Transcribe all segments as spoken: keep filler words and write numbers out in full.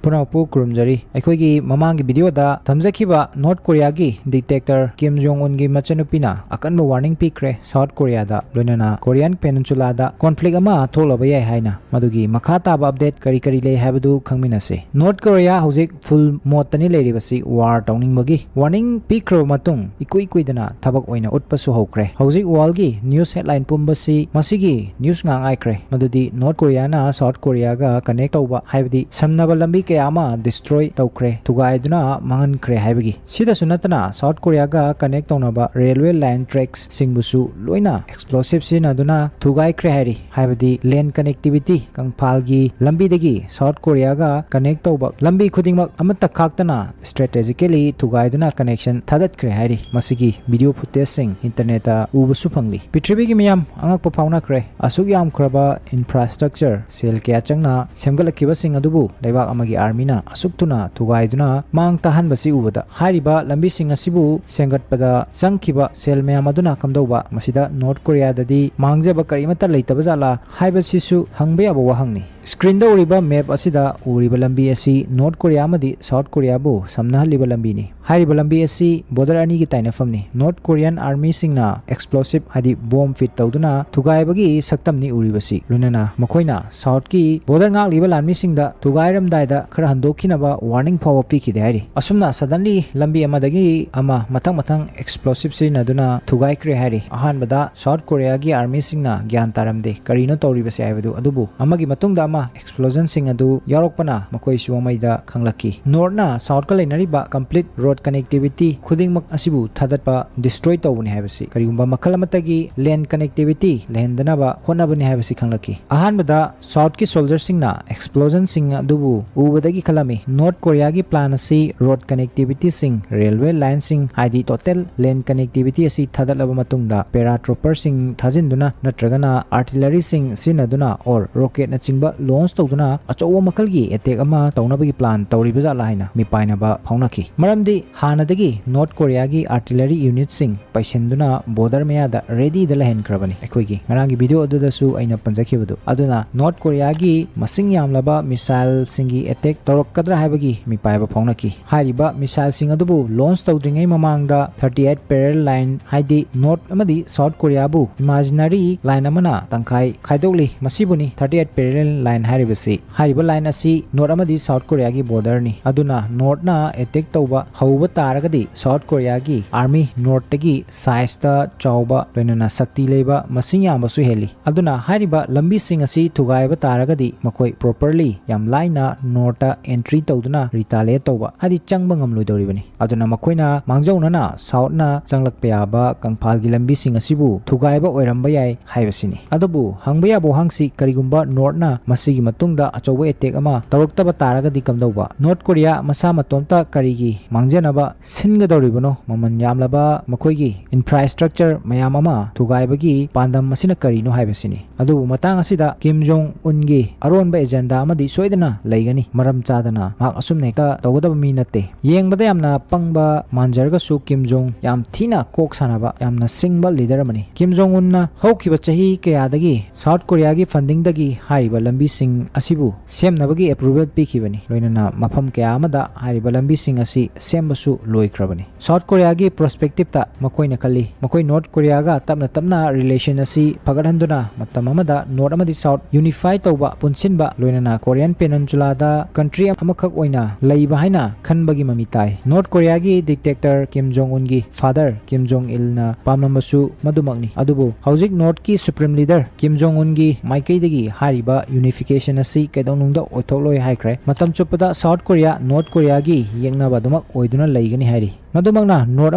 ꯄꯨꯝꯅꯃꯛꯄꯨ ꯈꯨꯔꯨꯝꯖꯔꯤ꯫ ꯑꯩꯈꯣꯏꯒꯤ ꯃꯃꯥꯡꯒꯤ ꯚꯤꯗꯤꯑꯣꯗ ꯊꯝꯖꯈꯤꯕ ꯅꯣꯔꯠ ꯀꯣꯔꯤꯌꯥꯒꯤ ꯗꯤꯛꯇꯦꯛꯇꯔ ꯀꯤꯝ ꯖꯣꯡ ꯎꯟꯒꯤ ꯃꯆꯟꯅꯨꯄꯤꯅ ꯑꯀꯟꯕ ꯋꯥꯔꯅꯤꯡ ꯄꯤꯈ꯭ꯔꯦ ꯁꯥꯎꯠ ꯀꯣꯔꯤꯌꯥꯗ, ꯂꯣꯏꯅꯅ ꯀꯣꯔꯤꯌꯥꯟ ꯄꯦꯅꯤꯟꯁꯨꯂꯥꯗ ꯀꯣꯟꯐ꯭ꯂꯤꯛ ꯑꯃ ꯊꯣꯛꯂꯕ ꯌꯥꯏ ꯍꯥꯏꯅ꯫ ꯃꯗꯨꯒꯤ ꯃꯈꯥ ꯇꯥꯕ ꯑꯞꯗꯦꯠ ꯀꯔꯤ ꯀꯔꯤ ꯂꯩ ꯍꯥꯏꯕꯗꯨ ꯈꯪꯃꯤꯟꯅꯁꯤ꯫ ꯅꯣꯔꯠ ꯀꯣꯔꯤꯌꯥ ꯍꯧꯖꯤꯛ ꯐꯨꯜ ꯃꯣꯗꯇꯅꯤ ꯂꯩꯔꯤꯕꯁꯤ ꯋꯥꯔ ꯇꯧꯅꯤꯡꯕꯒꯤ꯫ ꯋꯥꯔꯅꯤꯡ ꯄꯤꯈ꯭ꯔꯕ ꯃꯇꯨꯡ ꯏꯀꯨꯏ ꯀꯨꯏꯗꯅ ꯊꯕꯛ ꯑꯣꯏꯅ ꯎꯠꯄꯁꯨ ꯍꯧꯈ꯭ꯔꯦ꯫ ꯍꯧꯖꯤꯛ ꯋꯥꯔꯜꯒꯤ ꯅ꯭ꯌꯨꯁ ꯍꯦꯗꯂꯥꯏꯟ ꯄꯨꯝꯕꯁꯤ ꯃꯁꯤꯒꯤ ꯅ꯭ꯌꯨꯁ ꯉꯥꯛ ꯉꯥꯏꯈ꯭ꯔꯦ, ꯃꯗꯨꯗꯤ ꯅꯣꯔꯠ ꯀꯣꯔꯤꯌꯥꯅ ꯁꯥꯎꯠ ꯀꯣꯔꯤꯌꯥꯒ ꯀꯅꯦꯛ ꯇꯧꯕ, ꯍꯥꯏꯕꯗꯤ ꯁꯝꯅꯕ ꯂꯝꯕꯤ ꯀꯌꯥ ꯑꯃ ꯗꯤꯁꯇ꯭ꯔꯣꯏ ꯇꯧꯈ꯭ꯔꯦ, ꯊꯨꯒꯥꯏꯗꯨꯅ ꯃꯥꯡꯍꯟꯈ꯭ꯔꯦ ꯍꯥꯏꯕꯒꯤ꯫ ꯁꯤꯗꯁꯨ ꯅꯠꯇꯅ ꯁꯥꯎꯠ ꯀꯣꯔꯤꯌꯥꯒ ꯀꯅꯦꯛ ꯇꯧꯅꯕ ꯔꯦꯜꯋꯦ ꯂꯥꯏꯟ ꯇ꯭ꯔꯦꯛꯁꯁꯤꯡꯕꯨꯁꯨ ꯂꯣꯏꯅ ꯑꯦꯛꯁꯄ꯭ꯂꯣꯁꯤꯞ ꯁꯤꯖꯤꯟꯅꯗꯨꯅ ꯊꯨꯒꯥꯏꯈ꯭ꯔꯦ ꯍꯥꯏꯔꯤ, ꯍꯥꯏꯕꯗꯤ ꯂꯦꯟ ꯀꯅꯦꯛꯇꯤꯚꯤꯇꯤ, ꯀꯪꯐꯥꯜꯒꯤ ꯂꯝꯕꯤꯗꯒꯤ ꯁꯥꯎꯠ ꯀꯣꯔꯤꯌꯥꯒ ꯀꯅꯦꯛ ꯇꯧꯕ ꯂꯝꯕꯤ ꯈꯨꯗꯤꯡꯃꯛ ꯑꯃꯠꯇ ꯈꯥꯛꯇꯅ ꯁ꯭ꯇ꯭ꯔꯦꯇꯦꯖꯤꯀꯦꯂꯤ ꯊꯨꯒꯥꯏꯗꯨꯅ ꯀꯅꯦꯛꯁꯟ ꯊꯥꯗꯠꯈ꯭ꯔꯦ ꯍꯥꯏꯔꯤ꯫ ꯃꯁꯤꯒꯤ ꯚꯤꯗꯤꯑꯣ ꯐꯨꯇꯦꯖꯁꯤꯡ ꯏꯟꯇꯔꯅꯦꯠꯇ ꯎꯕꯁꯨ ꯐꯪꯂꯤ꯫ ꯄ꯭ꯔꯤꯊꯤꯕꯤꯒꯤ ꯃꯤꯌꯥꯝ ꯑꯉꯛꯄ ꯐꯥꯎꯅꯈ꯭ꯔꯦ꯫ ꯑꯁꯨꯛ ꯌꯥꯝꯈ꯭ꯔꯕ ꯏꯟꯐ꯭ꯔꯥꯁ꯭ꯇ꯭ꯔꯛꯆꯔ, ꯁꯦꯜ ꯀꯌꯥ ꯆꯪꯅ ꯁꯦꯝꯒꯠꯂꯛꯈꯤꯕꯁꯤꯡ ꯑꯗꯨꯕꯨ ꯂꯩꯕꯥꯛ ꯑꯃꯒꯤ ꯑꯥꯔꯃꯤꯅ ꯑꯁꯨꯛ ꯊꯨꯅ ꯊꯨꯒꯥꯏꯗꯨꯅ ꯃꯥꯡ ꯇꯥꯍꯟꯕꯁꯤ ꯎꯕꯗ, ꯍꯥꯏꯔꯤꯕ ꯂꯝꯕꯤꯁꯤꯡ ꯑꯁꯤꯕꯨ ꯁꯦꯝꯒꯠꯄꯗ ꯆꯪꯈꯤꯕ ꯁꯦꯜ ꯃꯌꯥꯝ ꯑꯗꯨꯅ ꯀꯝꯗꯧꯕ? ꯃꯁꯤꯗ ꯅꯣꯔꯠ ꯀꯣꯔꯤꯌꯥꯗꯗꯤ ꯃꯥꯡꯖꯕ ꯀꯔꯤꯃꯠꯇ ꯂꯩꯇꯕ ꯖꯥꯠꯂꯥ ꯍꯥꯏꯕꯁꯤꯁꯨ ꯍꯪꯕ ꯌꯥꯕ ꯋꯥꯍꯪꯅꯤ꯫ ꯁ꯭ꯀ꯭ꯔꯤꯟꯗ ꯎꯔꯤꯕ ꯃꯦꯞ ꯑꯁꯤꯗ ꯎꯔꯤꯕ ꯂꯝꯕꯤ ꯑꯁꯤ ꯅꯣꯔꯠ ꯀꯣꯔꯤꯌꯥ ꯑꯃꯗꯤ ꯁꯥꯎꯠ ꯀꯣꯔꯤꯌꯥꯕꯨ ꯁꯝꯅꯍꯜꯂꯤꯕ ꯂꯝꯕꯤꯅꯤ꯫ ꯍꯥꯏꯔꯤꯕ ꯂꯝꯕꯤ ꯑꯁꯤ ꯕꯣꯔꯗꯔ ꯑꯅꯤꯒꯤ ꯇꯥꯏꯅꯐꯝꯅꯤ꯫ ꯅꯣꯔꯠ ꯀꯣꯔꯤꯌꯟ ꯑꯥꯔꯃꯤꯁꯤꯡꯅ ꯑꯦꯛꯁꯄ꯭ꯂꯣꯁꯤꯞ, ꯍꯥꯏꯗꯤ ꯕꯣꯝ ꯐꯤꯠ ꯇꯧꯗꯨꯅ ꯊꯨꯒꯥꯏꯕꯒꯤ ꯁꯛꯇꯝꯅꯤ ꯎꯔꯤꯕꯁꯤ꯫ ꯂꯣꯏꯅꯅ ꯃꯈꯣꯏꯅ ꯁꯥꯎꯠꯀꯤ ꯕꯣꯔꯗꯔ ꯉꯥꯛꯂꯤꯕ ꯂꯥꯟꯃꯤꯁꯤꯡꯗ ꯊꯨꯒꯥꯏꯔꯝꯗꯥꯏꯗ ꯈꯔ ꯍꯟꯗꯣꯛꯈꯤꯅꯕ ꯋꯥꯔꯅꯤꯡ ꯐꯥꯎꯕ ꯄꯤꯈꯤꯗꯦ ꯍꯥꯏꯔꯤ꯫ ꯑꯁꯨꯝꯅ ꯁꯗꯟꯂꯤ ꯂꯝꯕꯤ ꯑꯃꯗꯒꯤ ꯑꯃ ꯃꯊꯪ ꯃꯊꯪ ꯑꯦꯛꯁꯄ꯭ꯂꯣꯁꯤꯞ ꯁꯤꯖꯤꯟꯅꯗꯨꯅ ꯊꯨꯒꯥꯏꯈ꯭ꯔꯦ ꯍꯥꯏꯔꯤ꯫ ꯑꯍꯥꯟꯕꯗ ꯁꯥꯎꯠ ꯀꯣꯔꯤꯌꯥꯒꯤ ꯑꯥꯔꯃꯤꯁꯤꯡꯅ ꯒ꯭ꯌꯥꯟ ꯇꯥꯔꯝꯗꯦ ꯀꯔꯤꯅꯣ ꯇꯧꯔꯤꯕꯁꯦ ꯍꯥꯏꯕꯗꯨ, ꯑꯗꯨꯕꯨ ꯑꯃꯒꯤ ꯃꯇꯨꯡꯗ ꯑꯃ ꯑꯦꯛꯁꯄ꯭ꯂꯣꯖꯟꯁꯤꯡ ꯑꯗꯨ ꯌꯥꯎꯔꯛꯄꯅ ꯃꯈꯣꯏꯁꯨ ꯃꯩꯗ ꯈꯪꯂꯛꯈꯤ꯫ ꯅꯣꯔꯠꯅ ꯁꯥꯎꯠꯀ ꯂꯩꯅꯔꯤꯕ ꯀꯝꯄ꯭ꯂꯤꯠ ꯔꯣꯗ ꯀꯅꯦꯛꯇꯤꯚꯤꯇꯤ ꯈꯨꯗꯤꯡꯃꯛ ꯑꯁꯤꯕꯨ ꯊꯥꯗꯠꯄ, ꯗꯤꯁꯇ꯭ꯔꯣꯏ ꯇꯧꯕꯅꯤ ꯍꯥꯏꯕꯁꯤ, ꯀꯔꯤꯒꯨꯝꯕ ꯃꯈꯜ ꯑꯃꯠꯇꯒꯤ ꯂꯦꯟ ꯀꯅꯦꯛꯇꯤꯚꯤꯇꯤ ꯂꯩꯍꯟꯗꯅꯕ ꯍꯣꯠꯅꯕꯅꯤ ꯍꯥꯏꯕꯁꯤ ꯈꯪꯂꯛꯈꯤ꯫ ꯑꯍꯥꯟꯕꯗ ꯁꯥꯎꯠꯀꯤ ꯁꯣꯜꯖꯔꯁꯤꯡꯅ ꯑꯦꯛꯁꯄ꯭ꯂꯣꯖꯟꯁꯤꯡ ꯑꯗꯨꯕꯨ ꯎꯕꯗꯒꯤ ꯈꯜꯂꯝꯃꯤ, ꯅꯣꯔꯠ ꯀꯣꯔꯤꯌꯥꯒꯤ ꯄ꯭ꯂꯥꯟ ꯑꯁꯤ ꯔꯣꯗ ꯀꯅꯦꯛꯇꯤꯚꯤꯇꯤꯁꯤꯡ, ꯔꯦꯜꯋꯦ ꯂꯥꯏꯟꯁꯤꯡ, ꯍꯥꯏꯗꯤ ꯇꯣꯇꯦꯜ ꯂꯦꯟ ꯀꯅꯦꯛꯇꯤꯚꯤꯇꯤ ꯑꯁꯤ ꯊꯥꯗꯠꯂꯕ ꯃꯇꯨꯡꯗ ꯄꯦꯔꯥꯇ꯭ꯔꯨꯄꯔꯁꯤꯡ ꯊꯥꯖꯤꯟꯗꯨꯅ ꯅꯠꯇ꯭ꯔꯒꯅ ꯑꯥꯔꯇꯤꯂꯔꯤꯁꯤꯡ ꯁꯤꯖꯤꯟꯅꯗꯨꯅ ꯑꯣꯔ ꯔꯣꯀꯦꯠꯅꯆꯤꯡꯕ ꯂꯣꯟꯆ ꯇꯧꯗꯨꯅ ꯑꯆꯧꯕ ꯃꯈꯜꯒꯤ ꯑꯦꯇꯦꯛ ꯑꯃ ꯇꯧꯅꯕꯒꯤ ꯄ꯭ꯂꯥꯟ ꯇꯧꯔꯤꯕ ꯖꯥꯠꯂꯥ ꯍꯥꯏꯅ ꯃꯤꯄꯥꯏꯅꯕ ꯐꯥꯎꯅꯈꯤ꯫ ꯃꯔꯝꯗꯤ ꯍꯥꯟꯅꯗꯒꯤ ꯅꯣꯔꯠ ꯀꯣꯔꯤꯌꯥꯒꯤ ꯑꯥꯔꯇꯤꯂꯔꯤ ꯌꯨꯅꯤꯠꯁꯤꯡ ꯄꯩꯁꯤꯟꯗꯨꯅ ꯕꯣꯔꯗꯔ ꯃꯌꯥꯗ ꯔꯦꯗꯤꯗ ꯂꯩꯍꯟꯈ꯭ꯔꯕꯅꯤ꯫ ꯑꯩꯈꯣꯏꯒꯤ ꯉꯔꯥꯡꯒꯤ ꯚꯤꯗꯤꯑꯣ ꯑꯗꯨꯗꯁꯨ ꯑꯩꯅ ꯄꯟꯖꯈꯤꯕꯗꯨ꯫ ꯑꯗꯨꯅ ꯅꯣꯔꯠ ꯀꯣꯔꯤꯌꯥꯒꯤ ꯃꯁꯤꯡ ꯌꯥꯝꯂꯕ ꯃꯤꯁꯥꯏꯜꯁꯤꯡꯒꯤ ꯑꯦꯇꯦꯛ ꯇꯧꯔꯛꯀꯗ꯭ꯔꯥ ꯍꯥꯏꯕꯒꯤ ꯃꯤꯄꯥꯏꯕ ꯐꯥꯎꯅꯈꯤ꯫ ꯍꯥꯏꯔꯤꯕ ꯃꯤꯁꯥꯏꯜꯁꯤꯡ ꯑꯗꯨꯕꯨ ꯂꯣꯟꯆ ꯇꯧꯗ꯭ꯔꯤꯉꯩ ꯃꯃꯥꯡꯗ ꯊꯥꯔꯇꯤ ꯑꯩꯠ ꯄꯦꯔꯦꯂꯦꯜ ꯂꯥꯏꯟ, ꯍꯥꯏꯗꯤ ꯅꯣꯔꯠ ꯑꯃꯗꯤ ꯁꯥꯎꯠ ꯀꯣꯔꯤꯌꯥꯕꯨ ꯏꯃꯥꯖꯤꯅꯔꯤ ꯂꯥꯏꯟ ꯑꯃꯅ ꯇꯪꯈꯥꯏ ꯈꯥꯏꯗꯣꯛꯂꯤ, ꯃꯁꯤꯕꯨꯅꯤ ꯊꯥꯔꯇꯤ ꯑꯩꯠ ꯄꯦꯔꯦꯂꯦꯜ ꯂꯥꯏꯟ ꯍꯥꯏꯔꯤꯕꯁꯤ꯫ ꯍꯥꯏꯔꯤꯕ ꯂꯥꯏꯟ ꯑꯁꯤ ꯅꯣꯔꯠ ꯑꯃꯗꯤ ꯁꯥꯎꯠ ꯀꯣꯔꯤꯌꯥꯒꯤ ꯕꯣꯔꯗꯔꯅꯤ꯫ ꯑꯗꯨꯅ ꯅꯣꯔꯠꯅ ꯑꯦꯇꯦꯛ ꯇꯧꯕ ꯍꯧꯕ ꯇꯥꯔꯒꯗꯤ ꯁꯥꯎꯠ ꯀꯣꯔꯤꯌꯥꯒꯤ ꯑꯥꯔꯃꯤ ꯅꯣꯔꯠꯇꯒꯤ ꯁꯥꯏꯖꯇ ꯆꯥꯎꯕ, ꯂꯣꯏꯅꯅ ꯁꯛꯇꯤ ꯂꯩꯕ, ꯃꯁꯤꯡ ꯌꯥꯝꯕꯁꯨ ꯍꯦꯜꯂꯤ꯫ ꯑꯗꯨꯅ ꯍꯥꯏꯔꯤꯕ ꯂꯝꯕꯤꯁꯤꯡ ꯑꯁꯤ ꯊꯨꯒꯥꯏꯕ ꯇꯥꯔꯒꯗꯤ ꯃꯈꯣꯏ ꯄ꯭ꯔꯣꯄꯔꯂꯤ ꯌꯥꯝ ꯂꯥꯏꯅ ꯅꯣꯔꯠꯇ ꯑꯦꯟꯇ꯭ꯔꯤ ꯇꯧꯗꯨꯅ ꯔꯤꯇꯥꯂꯤꯌꯦꯠ ꯇꯧꯕ, ꯍꯥꯏꯗꯤ ꯆꯪꯕ ꯉꯝꯂꯣꯏꯗꯧꯔꯤꯕꯅꯤ꯫ ꯑꯗꯨꯅ ꯃꯈꯣꯏꯅ ꯃꯥꯡꯖꯧꯅꯅ ꯁꯥꯎꯠꯅ ꯆꯪꯂꯛꯄ ꯌꯥꯕ ꯀꯪꯐꯥꯜꯒꯤ ꯂꯝꯕꯤꯁꯤꯡ ꯑꯁꯤꯕꯨ ꯊꯨꯒꯥꯏꯕ ꯑꯣꯏꯔꯝꯕ ꯌꯥꯏ ꯍꯥꯏꯕꯁꯤꯅꯤ꯫ ꯑꯗꯨꯕꯨ ꯍꯪꯕ ꯌꯥꯕ ꯋꯥꯍꯪꯁꯤ, ꯀꯔꯤꯒꯨꯝꯕ ꯅꯣꯔꯠꯅ ꯃꯁꯤꯒꯤ ꯃꯇꯨꯡꯗ ꯑꯆꯧꯕ ꯑꯦꯇꯦꯛ ꯑꯃ ꯇꯧꯔꯛꯇꯕ ꯇꯥꯔꯒꯗꯤ ꯀꯝꯗꯧꯕ? ꯅꯣꯔꯠ ꯀꯣꯔꯤꯌꯥ ꯃꯁꯥ ꯃꯇꯣꯝꯇ ꯀꯔꯤꯒꯤ ꯃꯥꯡꯖꯅꯕ ꯁꯤꯟꯒꯗꯧꯔꯤꯕꯅꯣ? ꯃꯃꯜ ꯌꯥꯝꯂꯕ ꯃꯈꯣꯏꯒꯤ ꯏꯟꯐ꯭ꯔꯥꯁ꯭ꯇ꯭ꯔꯛꯆꯔ ꯃꯌꯥꯝ ꯑꯃ ꯊꯨꯒꯥꯏꯕꯒꯤ ꯄꯥꯟꯗꯝ ꯑꯁꯤꯅ ꯀꯔꯤꯅꯣ ꯍꯥꯏꯕꯁꯤꯅꯤ꯫ ꯑꯗꯨꯕꯨ ꯃꯇꯥꯡ ꯑꯁꯤꯗ ꯀꯤꯝ ꯖꯣꯡ ꯎꯟꯒꯤ ꯑꯔꯣꯟꯕ ꯑꯦꯖꯦꯟꯗꯥ ꯑꯃꯗꯤ ꯁꯣꯏꯗꯅ ꯂꯩꯒꯅꯤ꯫ ꯃꯔꯝ ꯆꯥꯗꯅ ꯃꯍꯥꯛ ꯑꯁꯨꯝꯅ ꯍꯦꯛꯇ ꯇꯧꯒꯗꯕ ꯃꯤ ꯅꯠꯇꯦ꯫ ꯌꯦꯡꯕꯗ ꯌꯥꯝꯅ ꯄꯪꯕ ꯃꯥꯟꯖꯔꯒꯁꯨ ꯀꯤꯝ ꯖꯣꯡ ꯌꯥꯝ ꯊꯤꯅ ꯀꯣꯛ ꯁꯥꯟꯅꯕ, ꯌꯥꯝꯅ ꯁꯤꯡꯕ ꯂꯤꯗꯔ ꯑꯃꯅꯤ꯫ ꯀꯤꯝ ꯖꯣꯡ ꯎꯟꯅ ꯍꯧꯈꯤꯕ ꯆꯍꯤ ꯀꯌꯥꯗꯒꯤ ꯁꯥꯎꯠ ꯀꯣꯔꯤꯌꯥꯒꯤ ꯐꯟꯗꯤꯡꯗꯒꯤ ꯍꯥꯏꯔꯤꯕ ꯂꯝꯕꯤꯁꯤꯡ ꯑꯁꯤꯕꯨ ꯁꯦꯝꯅꯕꯒꯤ ꯑꯦꯄ꯭ꯔꯨꯚꯦꯜ ꯄꯤꯈꯤꯕꯅꯤ꯫ ꯂꯣꯏꯅꯅ ꯃꯐꯝ ꯀꯌꯥ ꯑꯃꯗ ꯍꯥꯏꯔꯤꯕ ꯂꯝꯕꯤꯁꯤꯡ ꯑꯁꯤ ꯁꯦꯝꯕꯁꯨ ꯂꯣꯏꯈ꯭ꯔꯕꯅꯤ꯫ ꯁꯥꯎꯠ ꯀꯣꯔꯤꯌꯥꯒꯤ ꯄ꯭ꯔꯣꯁꯄꯦꯛꯇꯤꯞꯇ ꯃꯈꯣꯏꯅ ꯈꯜꯂꯤ, ꯃꯈꯣꯏ ꯅꯣꯔꯠ ꯀꯣꯔꯤꯌꯥꯒ ꯇꯞꯅ ꯇꯞꯅ ꯔꯤꯂꯦꯁꯟ ꯑꯁꯤ ꯐꯒꯠꯍꯟꯗꯨꯅ ꯃꯇꯝ ꯑꯃꯗ ꯅꯣꯔꯠ ꯑꯃꯗꯤ ꯁꯥꯎꯠ ꯌꯨꯅꯤꯐꯥꯏ ꯇꯧꯕ, ꯄꯨꯟꯁꯤꯟꯕ, ꯂꯣꯏꯅꯅ ꯀꯣꯔꯤꯌꯟ ꯄꯦꯅꯟꯖꯨꯂꯥꯗ ꯀꯟꯇ꯭ꯔꯤ ꯑꯃꯈꯛ ꯑꯣꯏꯅ ꯂꯩꯕ ꯍꯥꯏꯅ ꯈꯟꯕꯒꯤ ꯃꯃꯤ ꯇꯥꯏ꯫ ꯅꯣꯔꯠ ꯀꯣꯔꯤꯌꯥꯒꯤ ꯗꯤꯛꯇꯦꯛꯇꯔ ꯀꯤꯝ ꯖꯣꯡ ꯎꯟꯒꯤ ꯐꯥꯗꯔ ꯀꯤꯝ ꯖꯣꯡ ꯏꯜꯅ ꯄꯥꯝꯂꯝꯕꯁꯨ ꯃꯗꯨꯃꯛꯅꯤ꯫ ꯑꯗꯨꯕꯨ ꯍꯧꯖꯤꯛ ꯅꯣꯔꯠꯀꯤ ꯁꯨꯄ꯭ꯔꯤꯝ ꯂꯤꯗꯔ ꯀꯤꯝ ꯖꯣꯡ ꯎꯟꯒꯤ ꯃꯥꯏꯀꯩꯗꯒꯤ ꯍꯥꯏꯔꯤꯕ ꯌꯨꯅꯤꯐꯤꯀꯦꯁꯟ ꯑꯁꯤ ꯀꯩꯗꯧꯅꯨꯡꯗ ꯑꯣꯏꯊꯣꯛꯂꯣꯏ ꯍꯥꯏꯈ꯭ꯔꯦ꯫ ꯃꯇꯝ ꯆꯨꯞꯄꯗ ꯁꯥꯎꯠ ꯀꯣꯔꯤꯌꯥ ꯅꯣꯔꯠ ꯀꯣꯔꯤꯌꯥꯒꯤ ꯌꯦꯛꯅꯕ ꯑꯗꯨꯃꯛ ꯑꯣꯏꯗꯨꯅ ꯂꯩꯒꯅꯤ ꯍꯥꯏꯔꯤ꯫ ꯃꯗꯨꯃꯛꯅ North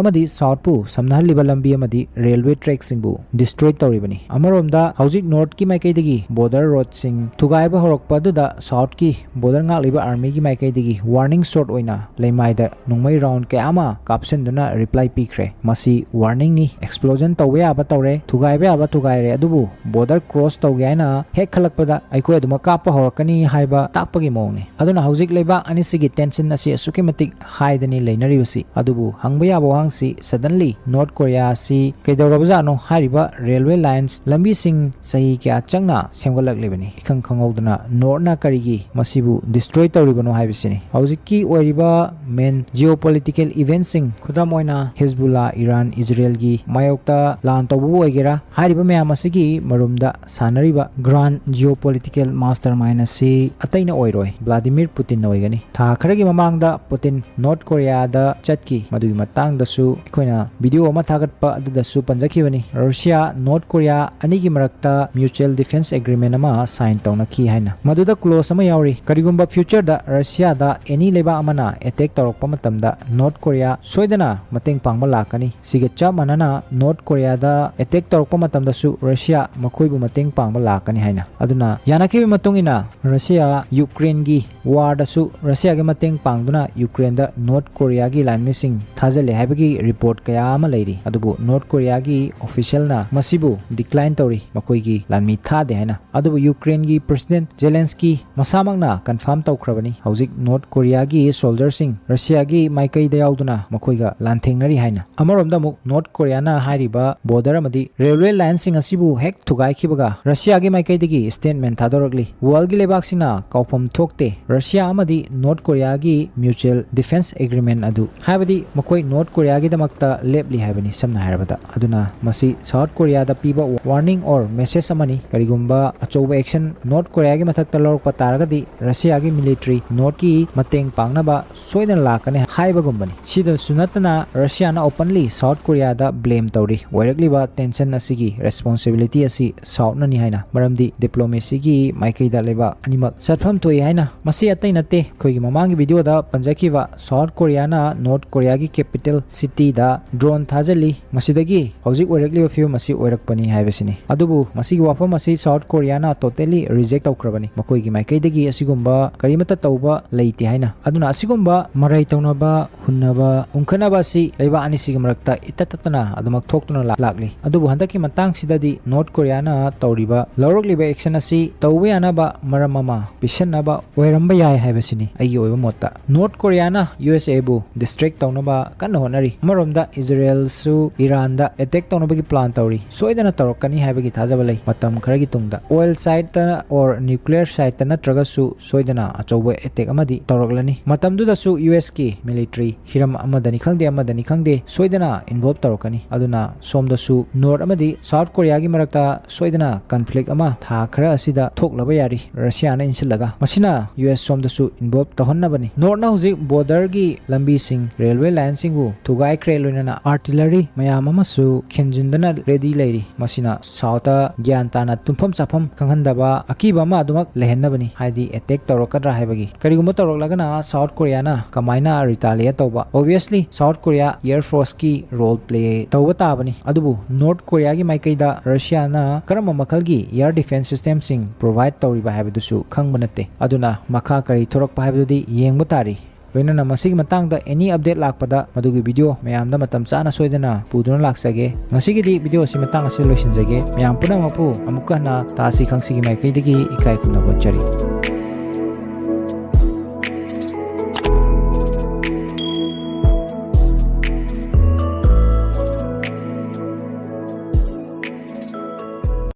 ꯑꯃꯗꯤ Southꯄꯨ ꯁꯝꯅꯍꯜꯂꯤꯕ ꯂꯝꯕꯤ ꯑꯃꯗꯤ railway trackꯁꯤꯡꯕꯨ destroy ꯇꯧꯔꯤꯕꯅꯤ꯫ ꯑꯃꯔꯣꯝꯗ ꯍꯧꯖꯤꯛ Northꯀꯤ ꯃꯥꯏꯀꯩꯗꯒꯤ border roadꯁꯤꯡ ꯊꯨꯒꯥꯏꯕ ꯍꯧꯔꯛꯄ ꯑꯗꯨꯗ Southꯀꯤ border ꯉꯥꯛꯂꯤꯕ armyꯒꯤ ꯃꯥꯏꯀꯩꯗꯒꯤ warning shot ꯑꯣꯏꯅ ꯂꯩꯃꯥꯏꯗ ꯅꯣꯡꯃꯩ round ꯀꯌꯥ ꯑꯃ ꯀꯥꯞꯁꯤꯟꯗꯨꯅ reply ꯄꯤꯈ꯭ꯔꯦ꯫ ꯃꯁꯤ warningꯅꯤ, explosion ꯇꯧꯕ ꯌꯥꯕ ꯇꯧꯔꯦ, ꯊꯨꯒꯥꯏꯕ ꯌꯥꯕ ꯊꯨꯒꯥꯏꯔꯦ, ꯑꯗꯨꯕꯨ border cross ꯇꯧꯒꯦ ꯍꯥꯏꯅ ꯍꯦꯛ ꯈꯜꯂꯛꯄꯗ ꯑꯩꯈꯣꯏ ꯑꯗꯨꯃꯛ ꯀꯥꯞꯄ ꯍꯧꯔꯛꯀꯅꯤ ꯍꯥꯏꯕ ꯇꯥꯛꯄꯒꯤ ꯃꯑꯣꯡꯅꯤ꯫ ꯑꯗꯨꯅ ꯍꯧꯖꯤꯛ ꯂꯩꯕꯥꯛ ꯑꯅꯤꯁꯤꯒꯤ tension ꯑꯁꯤ ꯑꯁꯨꯛꯀꯤ ꯃꯇꯤꯛ highꯗꯅꯤ ꯂꯩꯅꯔꯤꯕꯁꯤ꯫ ꯑꯗꯨꯕꯨ ꯍꯪꯕ ꯌꯥꯕ ꯋꯥꯍꯪꯁꯤ, suddenly North Korea ꯑꯁꯤ ꯀꯩꯗꯧꯔꯕꯖꯥꯠꯅꯣ? ꯍꯥꯏꯔꯤꯕ railway lines, ꯂꯝꯕꯤꯁꯤꯡ ꯆꯍꯤ ꯀꯌꯥ ꯆꯪꯅ ꯁꯦꯝꯒꯠꯂꯛꯂꯤꯕꯅꯤ, ꯏꯈꯪ ꯈꯪꯍꯧꯗꯅ Northꯅ ꯀꯔꯤꯒꯤ ꯃꯁꯤꯕꯨ destroy ꯇꯧꯔꯤꯕꯅꯣ ꯍꯥꯏꯕꯁꯤꯅꯤ꯫ ꯍꯧꯖꯤꯛꯀꯤ ꯑꯣꯏꯔꯤꯕ main geopolitical eventꯁꯤꯡ, ꯈꯨꯗꯝ ꯑꯣꯏꯅ ꯍꯤꯖꯕꯨꯜꯂꯥ, ꯏꯔꯥꯟ, ꯏꯖꯔꯦꯜꯒꯤ ꯃꯥꯌꯣꯛꯇ ꯂꯥꯟ ꯇꯧꯕꯕꯨ ꯑꯣꯏꯒꯦꯔꯥ, ꯍꯥꯏꯔꯤꯕ ꯃꯌꯥꯝ ꯑꯁꯤꯒꯤ ꯃꯔꯨꯝꯗ ꯁꯥꯟꯅꯔꯤꯕ grand geopolitical mastermind ꯑꯁꯤ ꯑꯇꯩꯅ ꯑꯣꯏꯔꯣꯏ, ꯚ꯭ꯂꯥꯗꯤꯃꯤꯔ ꯄꯨꯇꯤꯟꯅ ꯑꯣꯏꯒꯅꯤ꯫ ꯊꯥ ꯈꯔꯒꯤ ꯃꯃꯥꯡꯗ ꯄꯨꯇꯤꯟ North Koreaꯗ ꯆꯠꯈꯤ꯫ ꯃꯗꯨꯒꯤ ꯃꯇꯥꯡꯗꯁꯨ ꯑꯩꯈꯣꯏꯅ video ꯑꯃ ꯊꯥꯒꯠꯄ ꯑꯗꯨꯗꯁꯨ ꯄꯟꯖꯈꯤꯕꯅꯤ꯫ ꯔꯨꯁꯤꯌꯥ, North Korea ꯑꯅꯤꯒꯤ ꯃꯔꯛꯇ mutual defense agreement ꯑꯃ sign ꯇꯧꯅꯈꯤ ꯍꯥꯏꯅ꯫ ꯃꯗꯨꯗ clause ꯑꯃ ꯌꯥꯎꯔꯤ, ꯀꯔꯤꯒꯨꯝꯕ futureꯗ ꯔꯨꯁꯤꯌꯥꯗ any ꯂꯩꯕꯥꯛ ꯑꯃꯅ attack ꯇꯧꯔꯛꯄ ꯃꯇꯝꯗ North Korea ꯁꯣꯏꯗꯅ ꯃꯇꯦꯡ ꯄꯥꯡꯕ ꯂꯥꯛꯀꯅꯤ꯫ ꯁꯤꯒ ꯆꯞ ꯃꯥꯟꯅꯅ North Koreaꯗ attack ꯇꯧꯔꯛꯄ ꯃꯇꯝꯗꯁꯨ ꯔꯨꯁꯤꯌꯥ ꯃꯈꯣꯏꯕꯨ ꯃꯇꯦꯡ ꯄꯥꯡꯕ ꯂꯥꯛꯀꯅꯤ ꯍꯥꯏꯅ꯫ ꯑꯗꯨꯅ ꯌꯥꯅꯈꯤꯕꯒꯤ ꯃꯇꯨꯡ ꯏꯟꯅ ꯔꯨꯁꯤꯌꯥ ꯌꯨꯀ꯭ꯔꯦꯟꯒꯤ warꯗꯁꯨ ꯔꯨꯁꯤꯌꯥꯒꯤ ꯃꯇꯦꯡ ꯄꯥꯡꯗꯨꯅ ꯌꯨꯀ꯭ꯔꯦꯟꯗ North Koreaꯒꯤ ꯂꯥꯟꯃꯤꯁꯤꯡ ꯊꯥꯖꯤꯜꯂꯦ ꯍꯥꯏꯕꯒꯤ report ꯀꯌꯥ ꯑꯃ ꯂꯩꯔꯤ꯫ ꯑꯗꯨꯕꯨ North Koreaꯒꯤ officialꯅ ꯃꯁꯤꯕꯨ decline ꯇꯧꯔꯤ, ꯃꯈꯣꯏꯒꯤ ꯂꯥꯟꯃꯤ ꯊꯥꯗꯦ ꯍꯥꯏꯅ꯫ ꯑꯗꯨꯕꯨ ꯌꯨꯀ꯭ꯔꯦꯟꯒꯤ President Zelensky ꯃꯁꯥꯃꯛꯅ confirm ꯇꯧꯈ꯭ꯔꯕꯅꯤ, ꯍꯧꯖꯤꯛ North Koreaꯒꯤ soldierꯁꯤꯡ ꯔꯨꯁꯤꯌꯥꯒꯤ ꯃꯥꯏꯀꯩꯗ ꯌꯥꯎꯗꯨꯅ ꯃꯈꯣꯏꯒ ꯂꯥꯟꯊꯦꯡꯅꯔꯤ ꯍꯥꯏꯅ꯫ ꯑꯃꯔꯣꯝꯗ ꯑꯃꯨꯛ North Koreaꯅ ꯍꯥꯏꯔꯤꯕ border ꯑꯃꯗꯤ railway lineꯁꯤꯡ ꯑꯁꯤꯕꯨ ꯍꯦꯛ ꯊꯨꯒꯥꯏꯈꯤꯕꯒ ꯔꯨꯁꯤꯌꯥꯒꯤ ꯃꯥꯏꯀꯩꯗꯒꯤ statement ꯊꯥꯗꯣꯔꯛꯂꯤ꯫ Worldꯒꯤ ꯂꯩꯕꯥꯛꯁꯤꯡꯅ ꯀꯥꯎꯐꯝ ꯊꯣꯛꯇꯦ, ꯔꯨꯁꯤꯌꯥ ꯑꯃꯗꯤ North Koreaꯒꯤ mutual defense agreement ꯑꯗꯨ, ꯍꯥꯏꯕꯗꯤ ꯃꯈꯣꯏ North Koreaꯒꯤꯗꯃꯛꯇ ꯂꯦꯞꯂꯤ ꯍꯥꯏꯕꯅꯤ, ꯁꯝꯅ ꯍꯥꯏꯔꯕꯗ꯫ ꯑꯗꯨꯅ ꯃꯁꯤ South Koreaꯗ ꯄꯤꯕ warning or message ꯑꯃꯅꯤ꯫ ꯀꯔꯤꯒꯨꯝꯕ ꯑꯆꯧꯕ action North Koreaꯒꯤ ꯃꯊꯛꯇ ꯂꯧꯔꯛꯄ ꯇꯥꯔꯒꯗꯤ ꯔꯨꯁꯤꯌꯥꯒꯤ military Northꯀꯤ ꯃꯇꯦꯡ ꯄꯥꯡꯅꯕ ꯁꯣꯏꯗꯅ ꯂꯥꯛꯀꯅꯤ ꯍꯥꯏꯕꯒꯨꯝꯕꯅꯤ꯫ ꯁꯤꯗꯁꯨ ꯅꯠꯇꯅ ꯔꯨꯁꯤꯌꯥꯅ openly South Koreaꯗ blame ꯇꯧꯔꯤ꯫ ꯑꯣꯏꯔꯛꯂꯤꯕ tension ꯑꯁꯤꯒꯤ responsibility ꯑꯁꯤ Southꯅꯅꯤ ꯍꯥꯏꯅ, ꯃꯔꯝꯗꯤ diplomacyꯒꯤ ꯃꯥꯏꯀꯩꯗ ꯂꯩꯕꯥꯛ ꯑꯅꯤꯃꯛ ꯆꯠꯐꯝ ꯊꯣꯛꯏ ꯍꯥꯏꯅ꯫ ꯃꯁꯤ ꯑꯇꯩ ꯅꯠꯇꯦ, ꯑꯩꯈꯣꯏꯒꯤ ꯃꯃꯥꯡꯒꯤ videoꯗ ꯄꯟꯖꯈꯤꯕ South Koreaꯅ North Koreaꯒꯤ ꯀꯦꯄꯤꯇꯦꯜ ꯁꯤꯇꯤꯗ ꯗ꯭ꯔꯣꯟ ꯊꯥꯖꯤꯜꯂꯤ꯫ ꯃꯁꯤꯗꯒꯤ ꯍꯧꯖꯤꯛ ꯑꯣꯏꯔꯛꯂꯤꯕ ꯐꯤꯕꯝ ꯑꯁꯤ ꯑꯣꯏꯔꯛꯄꯅꯤ ꯍꯥꯏꯕꯁꯤꯅꯤ꯫ ꯑꯗꯨꯕꯨ ꯃꯁꯤꯒꯤ ꯋꯥꯐꯝ ꯑꯁꯤ ꯁꯥꯎꯠ ꯀꯣꯔꯤꯌꯥꯅ ꯇꯣꯇꯦꯂꯤ ꯔꯤꯖꯦꯛ ꯇꯧꯈ꯭ꯔꯕꯅꯤ꯫ ꯃꯈꯣꯏꯒꯤ ꯃꯥꯏꯀꯩꯗꯒꯤ ꯑꯁꯤꯒꯨꯝꯕ ꯀꯔꯤꯃꯠꯇ ꯇꯧꯕ ꯂꯩꯇꯦ ꯍꯥꯏꯅ꯫ ꯑꯗꯨꯅ ꯑꯁꯤꯒꯨꯝꯕ ꯃꯔꯩ ꯇꯧꯅꯕ, ꯍꯨꯟꯅꯕ, ꯎꯪꯈꯠꯅꯕ ꯑꯁꯤ ꯂꯩꯕꯥꯛ ꯑꯅꯤꯁꯤꯒꯤ ꯃꯔꯛꯇ ꯏꯇꯠ ꯇꯠꯇꯅ ꯑꯗꯨꯃꯛ ꯊꯣꯛꯇꯨꯅ ꯂꯥꯛ-, ꯂꯥꯛꯂꯤ꯫ ꯑꯗꯨꯕꯨ ꯍꯟꯗꯛꯀꯤ ꯃꯇꯥꯡꯁꯤꯗꯗꯤ ꯅꯣꯔꯠ ꯀꯣꯔꯤꯌꯥꯅ ꯇꯧꯔꯤꯕ, ꯂꯧꯔꯛꯂꯤꯕ ꯑꯦꯛꯁꯟ ꯑꯁꯤ ꯇꯧꯕ ꯌꯥꯅꯕ ꯃꯔꯝ ꯑꯃ ꯄꯤꯁꯟꯅꯕ ꯑꯣꯏꯔꯝꯕ ꯌꯥꯏ ꯍꯥꯏꯕꯁꯤꯅꯤ ꯑꯩꯒꯤ ꯑꯣꯏꯕ ꯃꯣꯠꯇ꯫ ꯅꯣꯔꯠ ꯀꯣꯔꯤꯌꯥꯅ ꯌꯨ ꯑꯦꯁ ꯑꯦꯕꯨ ꯗꯤꯁꯇ꯭ꯔꯦꯛ ꯇꯧꯅꯕ ꯀꯟꯅ ꯍꯣꯠꯅꯔꯤ꯫ ꯑꯃꯔꯣꯝꯗ ꯏꯖꯔꯦꯜꯁꯨ ꯏꯔꯥꯟꯗ ꯑꯦꯇꯦꯛ ꯇꯧꯅꯕꯒꯤ ꯄ꯭ꯂꯥꯟ ꯇꯧꯔꯤ꯫ ꯁꯣꯏꯗꯅ ꯇꯧꯔꯛꯀꯅꯤ ꯍꯥꯏꯕꯒꯤ ꯊꯥꯖꯕ ꯂꯩ꯫ ꯃꯇꯝ ꯈꯔꯒꯤ ꯇꯨꯡꯗ ꯑꯣꯏꯜ ꯁꯥꯏꯠꯇ ꯑꯣꯔ ꯅ꯭ꯌꯨꯀ꯭ꯂꯤꯌꯔ ꯁꯥꯏꯠꯇ ꯅꯠꯇ꯭ꯔꯒꯁꯨ ꯁꯣꯏꯗꯅ ꯑꯆꯧꯕ ꯑꯦꯇꯦꯛ ꯑꯃꯗꯤ ꯇꯧꯔꯛꯂꯅꯤ꯫ ꯃꯇꯝꯗꯨꯗꯁꯨ ꯌꯨ ꯑꯦꯁꯀꯤ ꯃꯤꯂꯤꯇ꯭ꯔꯤ ꯍꯤꯔꯝ ꯑꯃꯗꯅꯤ ꯈꯪꯗꯦ, ꯑꯃꯗꯅꯤ ꯈꯪꯗꯦ, ꯁꯣꯏꯗꯅ ꯏꯟꯚꯣꯜꯕ ꯇꯧꯔꯛꯀꯅꯤ꯫ ꯑꯗꯨꯅ ꯁꯣꯝꯗꯁꯨ ꯅꯣꯔꯠ ꯑꯃꯗꯤ ꯁꯥꯎꯠ ꯀꯣꯔꯤꯌꯥꯒꯤ ꯃꯔꯛꯇ ꯁꯣꯏꯗꯅ ꯀꯟꯐ꯭ꯂꯤꯛ ꯑꯃ ꯊꯥ ꯈꯔ ꯑꯁꯤꯗ ꯊꯣꯛꯂꯕ ꯌꯥꯔꯤ, ꯔꯁꯤꯌꯥꯅ ꯏꯟꯁꯤꯜꯂꯒ꯫ ꯃꯁꯤꯅ ꯌꯨ ꯑꯦꯁ ꯁꯣꯝꯗꯁꯨ ꯏꯟꯚꯣꯜꯕ ꯇꯧꯍꯟꯅꯕꯅꯤ꯫ ꯅꯣꯔꯠꯅ ꯍꯧꯖꯤꯛ ꯕꯣꯔꯗꯔꯒꯤ ꯂꯝꯕꯤꯁꯤꯡ, ꯔꯦꯜꯋꯦ ꯂꯥꯏꯟꯁꯤꯡꯕꯨ ꯊꯨꯒꯥꯏꯈ꯭ꯔꯦ, ꯂꯣꯏꯅꯅ ꯑꯥꯔꯇꯤꯂꯔꯤ ꯃꯌꯥꯝ ꯑꯃꯁꯨ ꯈꯤꯟꯖꯤꯟꯗꯨꯅ ꯔꯦꯗꯤ ꯂꯩꯔꯤ꯫ ꯃꯁꯤꯅ ꯁꯥꯎꯠꯇ ꯒ꯭ꯌꯥꯟ ꯇꯥꯅ ꯇꯨꯝꯐꯝ ꯆꯥꯐꯝ ꯈꯪꯍꯟꯗꯕ ꯑꯀꯤꯕ ꯑꯃ ꯑꯗꯨꯃꯛ ꯂꯩꯍꯟꯅꯕꯅꯤ, ꯍꯥꯏꯗꯤ ꯑꯦꯇꯦꯛ ꯇꯧꯔꯛꯀꯗ꯭ꯔꯥ ꯍꯥꯏꯕꯒꯤ꯫ ꯀꯔꯤꯒꯨꯝꯕ ꯇꯧꯔꯛꯂꯒꯅ ꯁꯥꯎꯠ ꯀꯣꯔꯤꯌꯥꯅ ꯀꯃꯥꯏꯅ ꯔꯤꯇꯥꯂꯤꯌꯦꯠ ꯇꯧꯕ? ꯑꯣꯕꯤꯌꯁꯂꯤ ꯁꯥꯎꯠ ꯀꯣꯔꯤꯌꯥ ꯑꯦꯌꯔ ꯐꯣꯔꯁꯀꯤ ꯔꯣꯜ ꯄ꯭ꯂꯦ ꯇꯧꯕ ꯇꯥꯕꯅꯤ꯫ ꯑꯗꯨꯕꯨ ꯅꯣꯔꯠ ꯀꯣꯔꯤꯌꯥꯒꯤ ꯃꯥꯏꯀꯩꯗ ꯔꯁꯤꯌꯥꯅ ꯀꯔꯝꯕ ꯃꯈꯜꯒꯤ ꯑꯦꯌꯔ ꯗꯤꯐꯦꯟꯁ ꯁꯤꯁꯇꯦꯝꯁꯤꯡ ꯄ꯭ꯔꯣꯚꯥꯏꯗ ꯇꯧꯔꯤꯕ ꯍꯥꯏꯕꯗꯨꯁꯨ ꯈꯪꯕ ꯅꯠꯇꯦ꯫ ꯑꯗꯨꯅ ꯃꯈꯥ ꯀꯔꯤ ꯊꯣꯔꯛꯄ ꯍꯥꯏꯕꯗꯨꯗꯤ ꯌꯦꯡꯕ ꯇꯥꯔꯤ꯫ ꯂꯣꯏꯅꯅ ꯃꯁꯤꯒꯤ ꯃꯇꯥꯡꯗ ꯑꯦꯅꯤ ꯑꯞꯗꯦꯠ ꯂꯥꯛꯄꯗ ꯃꯗꯨꯒꯤ ꯚꯤꯗꯤꯑꯣ ꯃꯌꯥꯝꯗ ꯃꯇꯝ ꯆꯥꯅ ꯁꯣꯏꯗꯅ ꯄꯨꯗꯨꯅ ꯂꯥꯛꯆꯒꯦ꯫ ꯉꯁꯤꯒꯤꯗꯤ ꯚꯤꯗꯤꯑꯣ ꯑꯁꯤ ꯃꯇꯥꯡ ꯑꯁꯤꯗ ꯂꯣꯏꯁꯤꯟꯖꯒꯦ꯫ ꯃꯌꯥꯝ ꯄꯨꯝꯅꯃꯛꯄꯨ ꯑꯃꯨꯛꯀ ꯍꯟꯅ ꯇꯥꯁꯤ ꯈꯪꯁꯤꯒꯤ ꯃꯥꯏꯀꯩꯗꯒꯤ ꯏꯀꯥꯏ ꯈꯨꯝꯅꯕ ꯎꯠꯆꯔꯤ꯫